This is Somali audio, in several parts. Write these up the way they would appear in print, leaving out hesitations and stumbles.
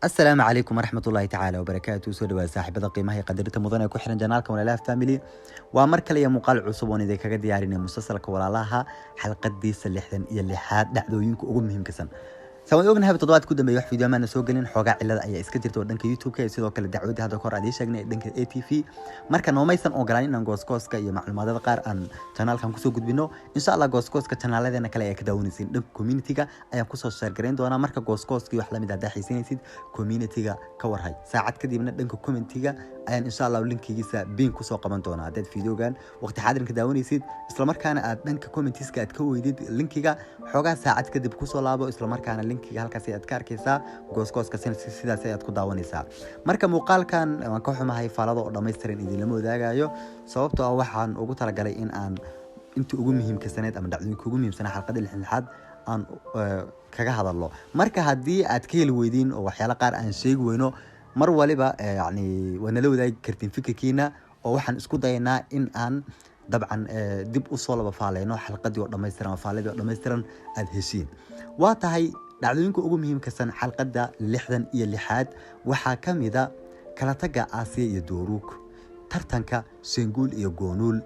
Asalaamu calaykum waraxmat ullaahi tacaala wabarakaatu. Soo dhawaad saaxiibada qiimaha iyo qadarinta mudan ee ku xiran channelka Walaalaha Family. Waa mar kale iyo muuqaal cusub oon idinkaga diyaarinay musalsalka Walaalaha, xalqadiisa 66aad, dhacdooyinka ugu muhiimkasan. Saan ognahay, toddobaad ku dambeeyay wax video maana soo gelin. Xoogaa cilada ayaa iska jirta oo dhanka YouTube-ka iyo sidoo kale dacwadii hadda kahor aad ii sheegnay ee dhanka ATV. Marka noomaysan ogolaan inaan gooskooska iyo macluumaadada qaar aan channelkan kusoo gudbino. Insha Allah gooskooska channelladeena kale ayaa ka daawanaysiin. Dhanka community-ga ayaan kusoo share garayn doonaa. Marka gooskooska iyo wax lamid ah haddaa xiisanaysid, community-ga ka warhay. Saacad kadibna dhanka commentiga ayaan insha Allah linkigiisa pin kusoo qaban doonaa. Haddaad videogan waqti xaadirka daawanaysid, islamarkaana aad dhanka commentiska aad ka weydid linkiga, xoogaa saacad kadib kusoo laabo, islamarkaana linkiga halkaas ayaad ka arkaysaa. Gooskooska sidaas ayaad ku daawanaysaa. Marka muuqaalkan waan ka xumahay, faalada oo dhammaystiran idinlama wadaagayo, sababtoo ah waxaan ugu talagalay in aan intii ugu muhiimkasaneed ama dhacdooyinka ugu muhiimsanaa xalqadda 66aad aan kaga hadalno. Marka haddii aad ka heli weydiin oo waxyaalo qaar aan sheegi weyno, mar waliba yani waa nala wadaagi kartiin fikirkiina, oo waxaan isku dayaynaa in aan dabcan dib usoo laba faaleyno xalqadii oo dhammaystiran ama faaladii oo dhammaystiran aad heshiin. Waa tahay, dhacdooyinka ugu muhiimkasan xalqadda 66aad waxaa ka mida kala tagga Aasiya iyo Dooruug, tartanka Senguul iyo Goonuul,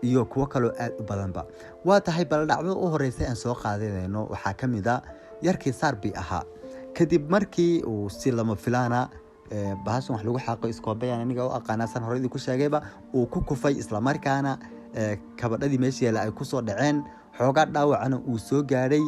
iyo kuwo kaloo aad u badanba. Waa tahay, bal dhacdada u horeysa aan soo qaadanayno waxaa ka mid a yarkii Sarbi ahaa. Kadib markii uu si lama filaana bahashan wax lagu xaaqo, iskoobayaan aniga u aqaanaa, san hore idinku sheegayba, uu ku kufay, islamarkaana kabadhadii meesha yaalla ay kusoo dhaceen, xoogaa dhaawacana uu soo gaadhay,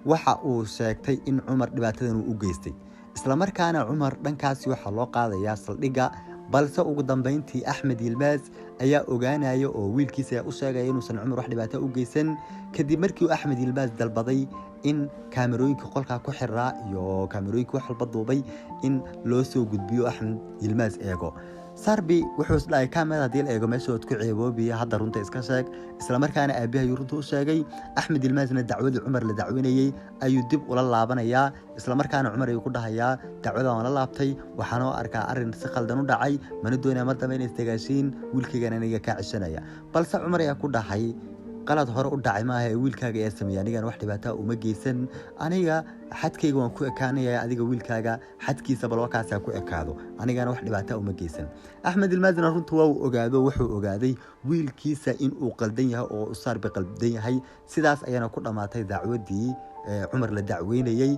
waxa uu sheegtay in Cumar dhibaatadan uu u geystay. Islamarkaana Cumar dhankaasi waxaa loo qaadayaa saldhigga. Balse ugu dambeyntii Axmed Yilmaas ayaa ogaanaya oo wiilkiisa ayaa u sheegaya inuusan Cumar wax dhibaato u geysan, kadib markii uu Axmed Yilmaas dalbaday in kaamerooyinka qolkaa ku xiraa iyo kaamerooyinka wax walba duubay in loo soo gudbiyo, Axmed Yilmaas eego. Sarbi wuxuu isdhahay, kaamerada haddii la eego meesha waad ku ceeboobiya, hadda runta iska sheeg. Islamarkaana aabihi ayuu runta u sheegay. Axmed Yilmaasna dacwadii Cumar la dacweynayey ayuu dib ula laabanayaa. Islamarkaana Cumar ayuu ku dhahayaa, "Dacwada waan la laabtay, waxaan oo arkaa arrin si khaldan u dhacay, mana doonaya mar dambe inay isdagaashiin, wiilkaygana aniga kaa ceshanaya." Balse Cumar ayaa ku dhahay, "Qalad hore u dhacay maaha ee wiilkaaga ayaa sameeyey, anigana wax dhibaataa uma geysan. Aniga xadkayga waan ku ekaanaya, adiga wiilkaaga xadkiisa balwakaasaa ku ekaado, anigana wax dhibaataa uma geysan." Axmed Ilmaasna runtu waa uu ogaado. Wuxuu ogaaday wiilkiisa in uu qaldan yahay oo Saarbi qaldan yahay. Sidaas ayaana ku dhammaatay dacwadii Cumar la dacweynayey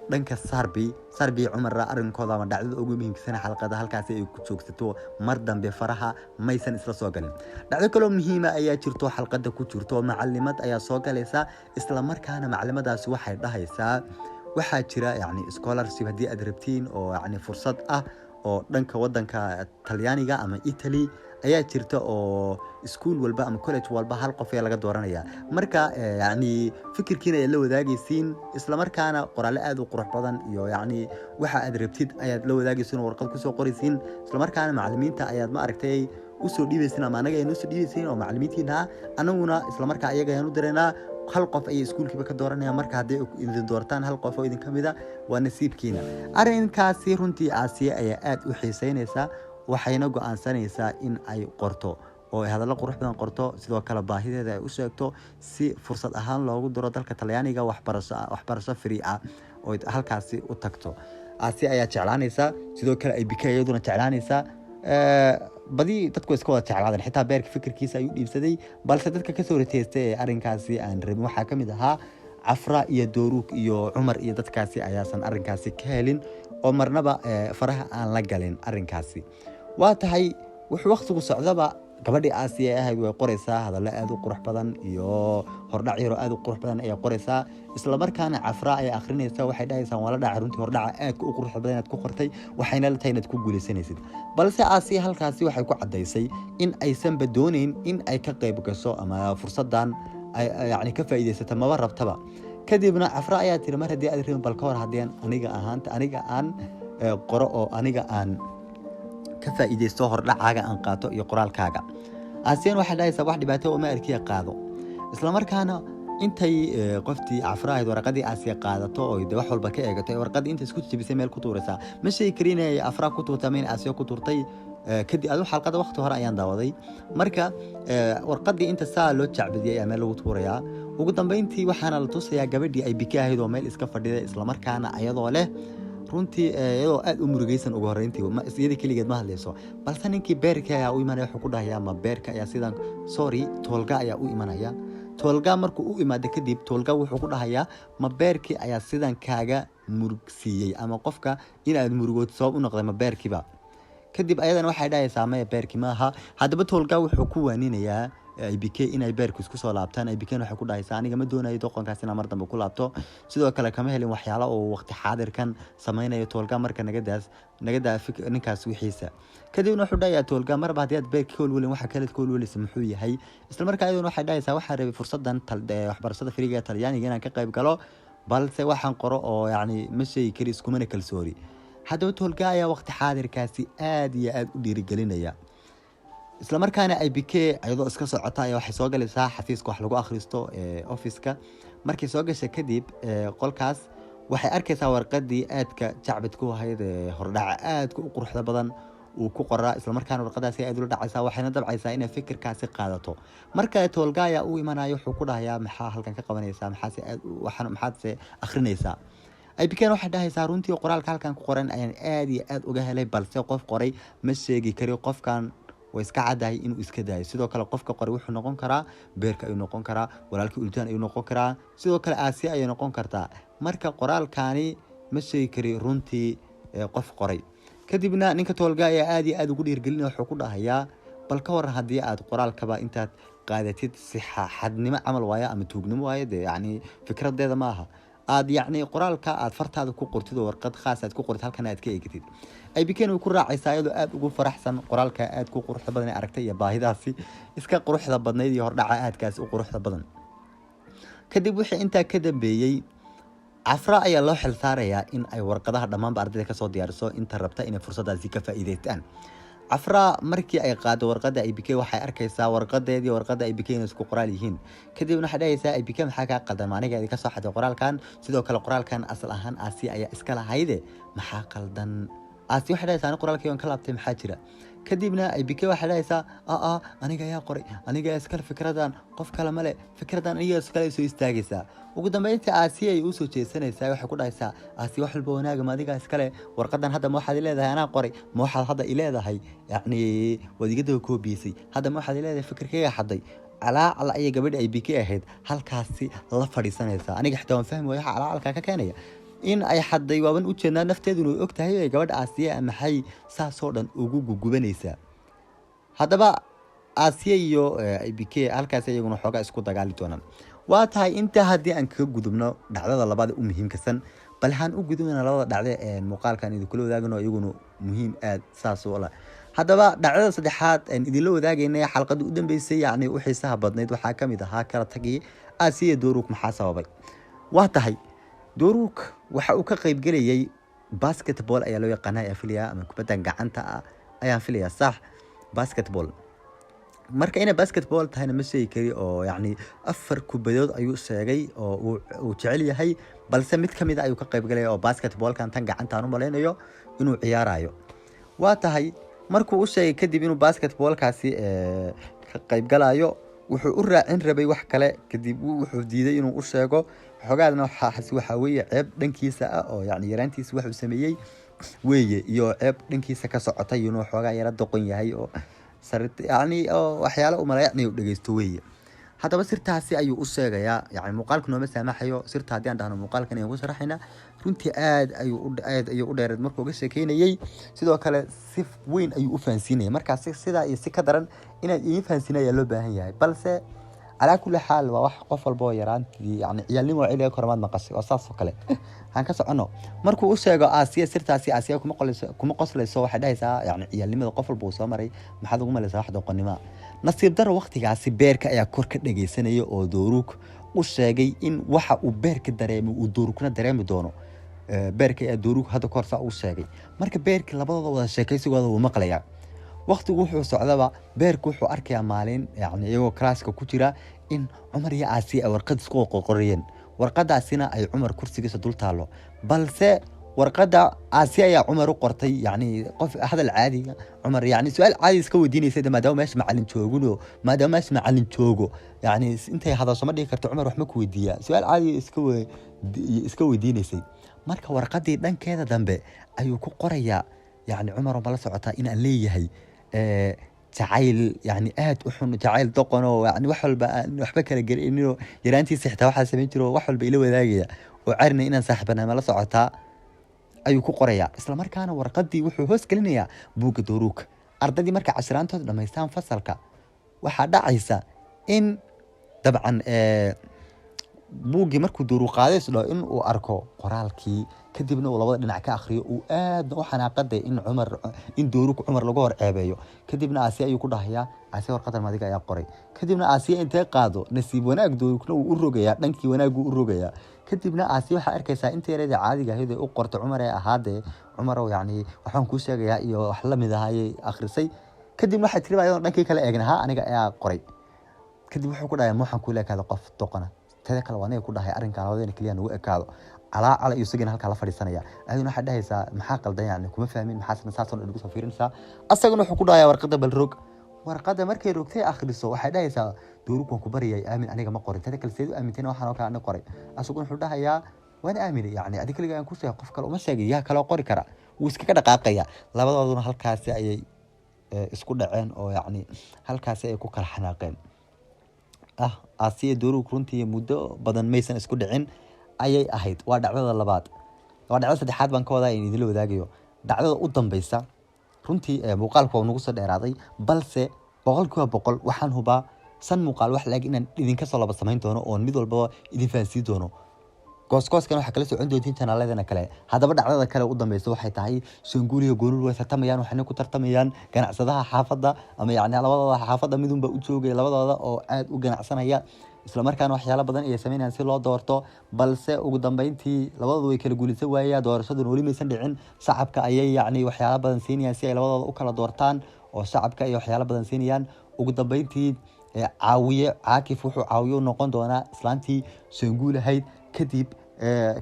dhanka Sarbi. Sarbi Cumarra arrinkooda ama dhacdada ugu muhiimsan xalqada halkaasi ay ku joogsato, mar dambe faraha maysan isla soo galin. Dhacdo kaloo muhiima ayaa jirto xalqada ku jirto. Macalimad ayaa soo galaysa. Isla markaana macalimadaasi waxay dhahaysaa, waxaa jira yani scholarship haddii aad rabtiin, oo yani fursad ah oo dhanka wadanka Talyaaniga ama Italy ayaa jirta, oo iskuul walba ama college walba hal qof ayaa laga dooranaya. Marka yani fikirkiina ayaad la wadaagaysiin, islamarkaana qoraalle aad u qurux badan iyo yani waxa aad rabtid ayaad la wadaagaysiin oo warqad kusoo qoraysiin. Islamarkaana macalimiinta ayaad, ma aragtay, usoo dhiibaysiin ama anaga ayaan usoo dhiibaysiin oo macalimiintiina ah, anaguna islamarkaa ayaga ayaan u diraynaa. Hal qof ayay iskuulkiiba ka dooranayaan. Marka hadday idin doortaan hal qof oo idin ka mid a, waa nasiibkiina. Arrinkaasi runtii Aasiya ayaa aad u xiiseynaysa, waxayna go-aansanaysaa in ay qorto oo ay hadallo qurux badan qorto, sidoo kale baahideeda ay u sheegto, si fursad ahaan loogu diro dalka Talyaaniga waxbarasho free ah oo halkaasi u tagto. Aasiya ayaa jeclaanaysa, sidoo kale ay Bika iyaduna jeclaanaysaa. Badi dadku iska wada jeclaadeen, xitaa Beerka fikirkiisa ayuu dhiibsaday. Balse dadka kasoo horjeestay ee arrinkaasi aan rabin waxaa ka mid ahaa Cafra iyo Dooruug iyo Cumar, iyo dadkaasi ayaasan arrinkaasi ka helin oo marnaba faraha aan la galin arrinkaasi. Waa tahay, wuxuu waqtigu socdaba gabadhii Aasiya ee ahayd way qoraysaa hadallo aad u qurux badan iyo hordhac yaroo aad u qurux badan ayaa qoraysaa. Islamarkaana Cafra ayaa akhrinaysa. Waxay dhahaysaa, "Waa la dhacay runtii hordhaca aadka u quruxda badan inaad ku qortay, waxayna la tahay inaad ku guulaysanaysid." Balse Aasiya halkaasi waxay ku caddaysay in aysanba doonayn in ay ka qayb gasho ama fursaddan yani ka faa'iidaysata, maba rabtaba. Kadibna Cafra ayaa tiri, "Mar haddii aad rabin, bal ka hor haddii aniga ahaanta aniga aan qoro oo aniga aan ka faa'iidaysto, hordhacaaga aan qaato iyo qoraalkaaga." Aasiyan waxay dhahaysaa, "Wax dhibaato uma arkiya, qaado." Islamarkaana intay qoftii Cafra ahayd waraqadii Aasiya qaadato oo de wax walba ka eegato, ee warqadii inta isku jebisay meel ku tuuraysaa. Ma sheegi karin inay Afraa ku tuurtay ama in Aasiya ku tuurtay. Kadib adu xalqada waqti hore ayaan daawaday. Marka warqadii inta saa loo jacbadiyay ayaa meel lagu tuurayaa. Ugu dambeyntii waxaana la tusayaa gabadhii ay Bika ahayd oo meel iska fadhida, islamarkaana ayadoo leh Runtii iyadoo aad u murugaysan ugu horreyntii, iyada keligeed ma hadlayso, balse ninkii Beerka ayaa u imanaya. Wuxuu ku dhahayaa, ma Beerka ayaa sidan? Sorry, Toolga ayaa u imanaya. Toolga markuu u imaado kadib, Toolga wuxuu ku dhahayaa, ma Beerkii ayaa sidan kaaga murugsiiyey, ama qofka inaad murugood sabab u noqday ma Beerkiiba? Kadib ayadana waxay dhahaysaa, maya, Beerki maaha. Haddaba Toolga wuxuu ku waaninayaa Ibk inay Beerku isku soo laabtaan. Ibk waxay ku dhahaysaa, aniga ma doonayo doqonkaas inaan mar dambe ku laabto. Sidoo kale kama helin waxyaalo uu waqti xaadirkan sameynayo Toolga. Marka nagadaas, nagadaa ninkaas wixiisa. Kadibna wuxuu dhahayaa Toolga, marba haddii aad Beerka ka welwelin, waxa kaleed ka welwelaysa muxuu yahay? Isla markaa ayaduna waxay dhahaysaa, waxaan rabay fursadan waxbarashada free-ga ee Talyaaniga inaan ka qayb galo, balse waxaan qoro oo yacni ma sheegi kari, iskumana kalsoori. Haddaba Toolga ayaa waqti xaadirkaasi aad iyo aad u dhiirigelinaya. Isla markaana Ibk iyadoo iska socota ayaa waxay soo galaysaa xafiiska wax lagu akhristo ee office-ka. Markay soo gashay kadib qolkaas, waxay arkaysaa warqadii aadka jacbid ku ahayd ee hordhaca aadka u quruxda badan uu ku qoraa. Isla markaana warqadaasi aad ula dhacaysaa, waxayna dabcaysaa inay fikirkaasi qaadato. Mar kale Toolga ayaa u imanaya. Wuxuu ku dhahayaa, maxaa halkan ka qabanaysaa? Maxaase aad waxaan maxaadse akhrinaysaa? Ibkn waxay dhahaysaa, runtii qoraalka halkan ku qoran ayaan aad iyo aad uga helay, balse qof qoray ma sheegi kari. Qofkan way iska caddahay inuu iska daayo. Sidoo kale qofka qoray wuxuu noqon karaa Beerka ayuu noqon karaa, walaalkii Ultaan ayuu noqon karaa, sidoo kale Aasiya ayay noqon kartaa. Marka qoraalkani ma sheegi kari runtii qof qoray. Kadibna ninka Toolga ayaa aad iyo aad ugu dhiirgelinaya. Wuxuu ku dhahayaa, bal ka waran haddii aad qoraalkaba intaad qaadatid, si xadnimo camal waayo ama tuugnimo waayo, dee yacni fikradeeda ma aha, aad yacni qoraalka aad fartaada ku qortid oo warqad khaas aad ku qortid, halkan aad ka eegtid? Ibkn way ku raacaysaa, iyadoo aad ugu faraxsan qoraalka aad ku quruxda badan ee aragtay iyo baahidaasi iska quruxda badnayd iyo hordhaca aadkaasi u quruxda badan. Kadib wixii intaa ka dambeeyey, Cafra ayaa loo xil saarayaa in ay warqadaha dhammaanba ardayda kasoo diyaariso inta rabta inay fursadaasi ka faa'iidaystaan. Cafra markii ay qaado warqadda Ibk, waxay arkaysaa warqadeedii warqadda Ibk inay isku qoraal yihiin. Kadibna waxay dhahaysaa, Ibk, maxaa kaa qaldan? Aniga idinka soo xaday qoraalkan. Sidoo kale qoraalkan asal ahaan Aasiya ayaa iska lahayde, maxaa qaldan? Aasiya waxay dhahaysaa, ani qoraalkii waan ka laabtay, maxaa jira? Kadibna Ibk waxay dhahaysaa, aa aniga ayaa qoray, aniga ayaa iskale fikradan, qof kale male fikradan, aniga iskale soo istaagaysaa. Ugu dambeyntii Aasiya ay usoo jeesanaysaa. Waxay ku dhahaysaa Aasiya, wax walba wanaaga ma adigaa iskale warqadan? Hadda ma waxaad ileedahay anaa qoray? Ma waxaad hadda ileedahay yacni waad iga daba koobiyesay? Hadda ma waxaad ileedahay fikirkayga xaday? Calaacal ayay gabadha ay bk ahayd halkaasi la fadhiisanaysaa. Aniga xitaa waan fahmi waaya waxa calaacalkaa ka keenaya. In ay xaday waaban ujeednaa, nafteeduna way og tahay. Gabadha Aasiya maxay saasoo dhan ugu gugubanaysaa? Haddaba Aasiya iyo Ibk halkaas iyaguna xoogaa isku dagaali doonaan. Waa tahay, intaa haddii aan kaga gudubno dhacdada labaad u muhiimkasan, bal waxaan u gudubna labada dhacde ee muuqaalkan idinkula wadaagno, iyaguna muhiim aad saas u la. Haddaba dhacdada saddexaad aan idinla wadaagaynay, xalqadii u dambeysay yacni u xiisaha badnayd, waxaa ka mid ahaa kala tagii Aasiya Dooruk. Maxaa sababay? Waa tahay, Dooruk waxa uu ka qaybgelayay basketball ayaa loo yaqaana ayaa filayaa, ama kubaddan gacanta ah ayaan filayaa, sax, basketball. Marka inay basketball tahayna ma sheegi kari, oo yacni afar kubadood ayuu sheegay oo uu jecel yahay, balse mid ka mid a ayuu ka qaybgalaya oo basketballkan tan gacantaan u malaynayo inuu ciyaarayo. Waa tahay, markuu u sheegay kadib inuu basketballkaasi ka qaybgalayo, wuxuu u raacin rabay wax kale. Kadib wuxuu diiday inuu u sheego. Xogaadna waxaasi waxaa weeye ceeb dhankiisa ah, oo yacni yaraantiisa waxuu sameeyey weeye iyo ceeb dhankiisa ka socotay, inuu xoogaa yara doqon yahay oo sarit yacni oo waxyaalo umalayacni u dhegeysto weeye. Haddaba sirtaasi ayuu u sheegayaa. Yani muuqaalku nooma saamaxayo sirta haddii aan dhahno muuqaalkan ayaan ku sharaxayna. Runtii aad ayuu u dheereed markuu uga sheekeynayey. Sidoo kale si weyn ayuu u fahansiinayay. Markaa si sidaa iyo si ka daran inaad idiin fahansiina ayaa loo baahan yahay, balse calaa kulli xaal waa wax qof walba oo yaraantii, yani ciyaalnimo ciliga kormaad maqashay, waa saas oo kale. Aan ka soconno. Markuu u sheego Aasiya sirtaasi, Aasiya kuma qolayso, kuma qoslayso. Waxay dhahaysaa, yani ciyaalnimada qof walba uu soo maray, maxaad ugu malaysaa wax doqonnimo? Nasiib daro, waqtigaasi Beerka ayaa kor ka dhagaysanaya oo Dooruug u sheegay in waxa uu Beerka dareemay uu Dooruugna dareemi doono. Beerka ayaa Dooruug hadda kahor saa uu sheegay. Marka Beerka labadooda wada sheekaysigooda wuu maqlayaa. Waqtigu wuxuu socdaba, Beerku wuxuu arkayaa maalin yani iyagoo kalaaska ku jira in Cumar iyo Aasiya ay warqad isku qorqorayeen, warqadaasina ay Cumar kursigiisa dul taallo, balse warqadda Aasiya ayaa Cumar u qortay. Yani qof hadal caadiga Cumar, yani su-aal caadi iska weydiinaysa, maadaama meesha macalin joogino, maadaama meesha macalin joogo, yani intay hadasho ma dhihi karto, Cumar wax ma ku weydiiyaa? Su-aal caadi iska weydiinaysay. Marka warqadii dhankeeda dambe ayuu ku qorayaa, yacni Cumaroo ma la socotaa inaan leeyahay jacayl, yani aad u xun, jacayl doqon oo yani wax walba aan waxba kala gelinoo, yaraantiisa xitaa waxaa samayn jiro, wax walba ila wadaagaya oo carina inaan saaxiibanahay, ma la socotaa, ayuu ku qorayaa. Isla markaana warqadii wuxuu hoos gelinayaa buugga Dooruuk. Ardaydii markay cashiraantooda dhammaystaan fasalka, waxaa dhacaysa in dabcan buuggii markuu Dooruuk qaaday isdhaho in uu arko qoraalkii, kadibna uu labada dhinac ka akhriyo, uu aadna u xanaaqaday in Cumar, in Dooruuk Cumar lagu hor ceebeeyo. Kadibna Aasiya ayuu ku dhahayaa, "Aasiya, warqadan madiga ayaa qoray?" Kadibna Aasiya intee qaado, nasiib wanaag Dooruukna wuu u rogayaa, dhankii wanaaguu u rogayaa. Kadibna Aasiya waxaa arkaysaa inta yareeda caadiga ahayd ee u qortay Cumar ee ahaadee, "Cumarow, yacni waxaan kuu sheegayaa" iyo wax la mid ah ayay akhrisay. Kadibna waxay tiri ayadoon dhankii kale eegna, "Ha, aniga ayaa qoray." Kadib wuxuu ku dhahay, "Ma waxaan kula ekaada qof doqona? Teeda kale waa aniga ku dhahay arrinkan labadeena keliya nagu ekaado." Calaa iyo isagina halkaa la fadhiisanaya. Ayaduna waxay dhahaysaa, "Maxaa qaldan? Yani kuma fahmin, maxaasna saasoo dhan igu soo fiirinaysaa?" Asaguna wuxuu ku dhahayaa, "Warqadda bal rog." Warqadda markay rogtay akhriso, waxay dhahaysaa, "Dooruuk, waan ku baryay, aamin, aniga ma qorin. Teeda kale seed u aamintayna waxaan oo kale aniga qoray?" Asaguna wuxuu dhahayaa, "Waan aaminay, yacni adi keliga aan ku sheegay, qof kale uma sheegay, yaa kaloo qori kara?" Wuu iskaga dhaqaaqaya. Labadooduna halkaasi ayay isku dhaceen oo yacni halkaasi ay ku kala xanaaqeen. Aasiya Dooruuk runtii muddo badan maysan isku dhicin ayay ahayd. Waa dhacdada labaad, waa dhacdada saddexaad baan ka wadaa in idinla wadaagayo. Dhacdada u dambeysa runtii muuqaalku waa nagu soo dheeraaday, balse 100% waxaan hubaa san muuqaal wax laag inaan idinka soo laba samayn doono oon mid walbaba idin fahansiin doono. Gooskooskan waxaa kala socon doontiin janaaladana kale. Haddaba dhacdada kale u dambeysa waxay tahay Shanguul iyo Goonul way tartamayaan, waxayna ku tartamayaan ganacsadaha xaafadda, ama yacni labadooda xaafadda midunba u joogaya, labadooda oo aad u ganacsanaya, isla markaana waxyaalo badan ayay sameynayaan si loo doorto. Balse ugu dambeyntii labadooda way kala guulaysan waayaan, doorashaduna weli maysan dhicin. Shacabka ayay yacni waxyaalo badan siinayaan si ay labadooda u kala doortaan, oo shacabka ay waxyaalo badan siinayaan. Ugu dambeyntii caawiye Caakif wuxuu caawiye u noqon doonaa islaantii Shanguul ahayd. Kadib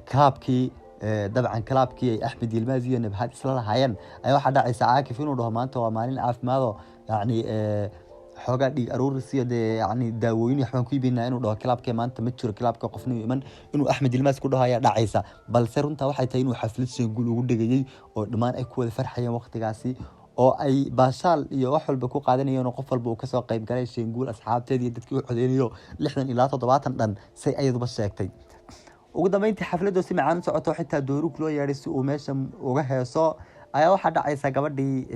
clubkii, dabcan clubkii ay Axmed Yilmaazi iyo Nabhaad isla lahaayeen ayaa waxaa dhacaysa Caakif inuu dhaho, "Maanta waa maalin caafimaado, yacni xoogaa dhiig aruuris iyo dee yacni daawooyin waxbaan ku iibinaa," inuu dhaho clubkee maanta ma jiro clubka, qofna iman, inuu Axmed Yilmaaz ku dhaho ayaa dhacaysa. Balse runtaa waxay tahay inuu xaflad Shanguul ugu dhigayay oo dhammaan ay ku wada farxayeen waqtigaasi oo ay baashaal iyo wax walba ku qaadanayeen oo qof walba uu kasoo qayb galay, Shanguul asxaabteed iyo dadkii u codeynayo 60 ilaa 70 dhan, say ayaduba sheegtay. Ugu dambeyntii xafladoo si macaan u socoto, xitaa Dooruuk loo yeedhay si uu meesha uga heeso, ayaa waxaa dhacaysa gabadhii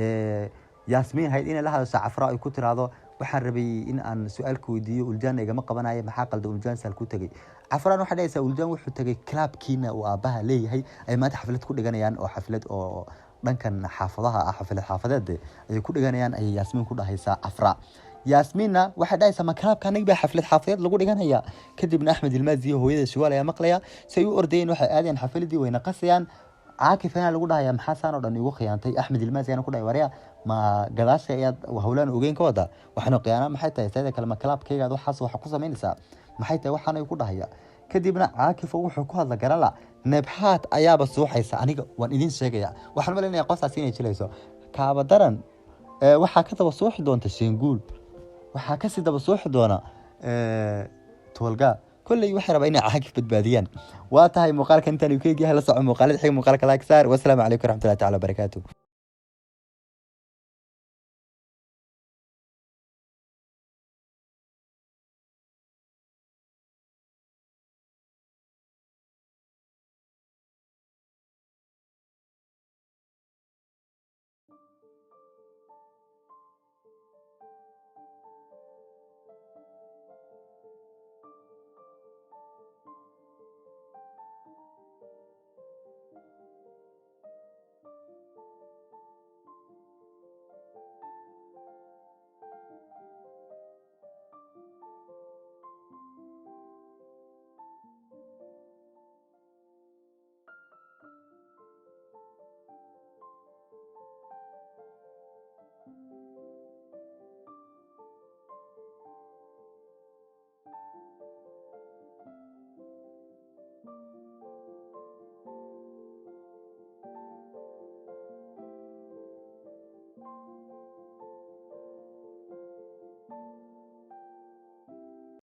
Yaasmiin hayd inay la hadasho Cafra, ay ku tiraahdo, "Waxaan rabay in aan su-aalka weydiiyo, Uljaan igama qabanayo, maxaa qalda? Uljaan saal ku tegey?" Cafraan waxay dhahaysaa, "Uljaan wuxuu tegay clubkiina uu aabbaha leeyahay, ay maanta xaflad ku dhiganayaan, oo xaflad oo dhankan xaafadaha ah, xaflad xaafadeed ayay ku dhiganayaan," ayay Yaasmiin ku dhahaysaa Cafra. Yaasmiinna waxay dhahaysaa, "Ma clubka anigi baa xaflad xaafadeed lagu dhiganaya?" Kadibna Axmed Ilmaazi iyo hooyada Shiwaal ayaa maqlaya. Si ay u ordayeen waxay aadayaan xafladii, wayna qasayaan. Caakif ayaa lagu dhahaya, "Maxaa saan oo dhan igu khiyaantay?" Axmed Ilmaazi ayaana ku dhahay, "Warya, ma gadaasha ayaad howlaan ogeyn ka wada? Waxaana khiyaana maxay tahay? Sayda kale ma clubkaygaad waxaas waxa ku samaynaysaa? Maxay tahay waxaana?" ku dhahaya. Kadibna Caakif wuxuu ku hadla garala, Nebhaat ayaaba suuxaysa. Aniga waan idin sheegaya, waxaan malaynayaa qoftaasi inay jilayso. Kaaba daran, waxaa ka daba suuxi doonta Shenguul, waxaa kasii daba suuxi doona Toolga. Kolley waxay rabaa inay Caakif badbaadiyaan. Waa tahay, muuqaalka intaan ku egyahay. La soco muuqaalada xiga. Muuqaalka like saar. Wasalaamu calaykum waraxmatullahi tacala wabarakaatu.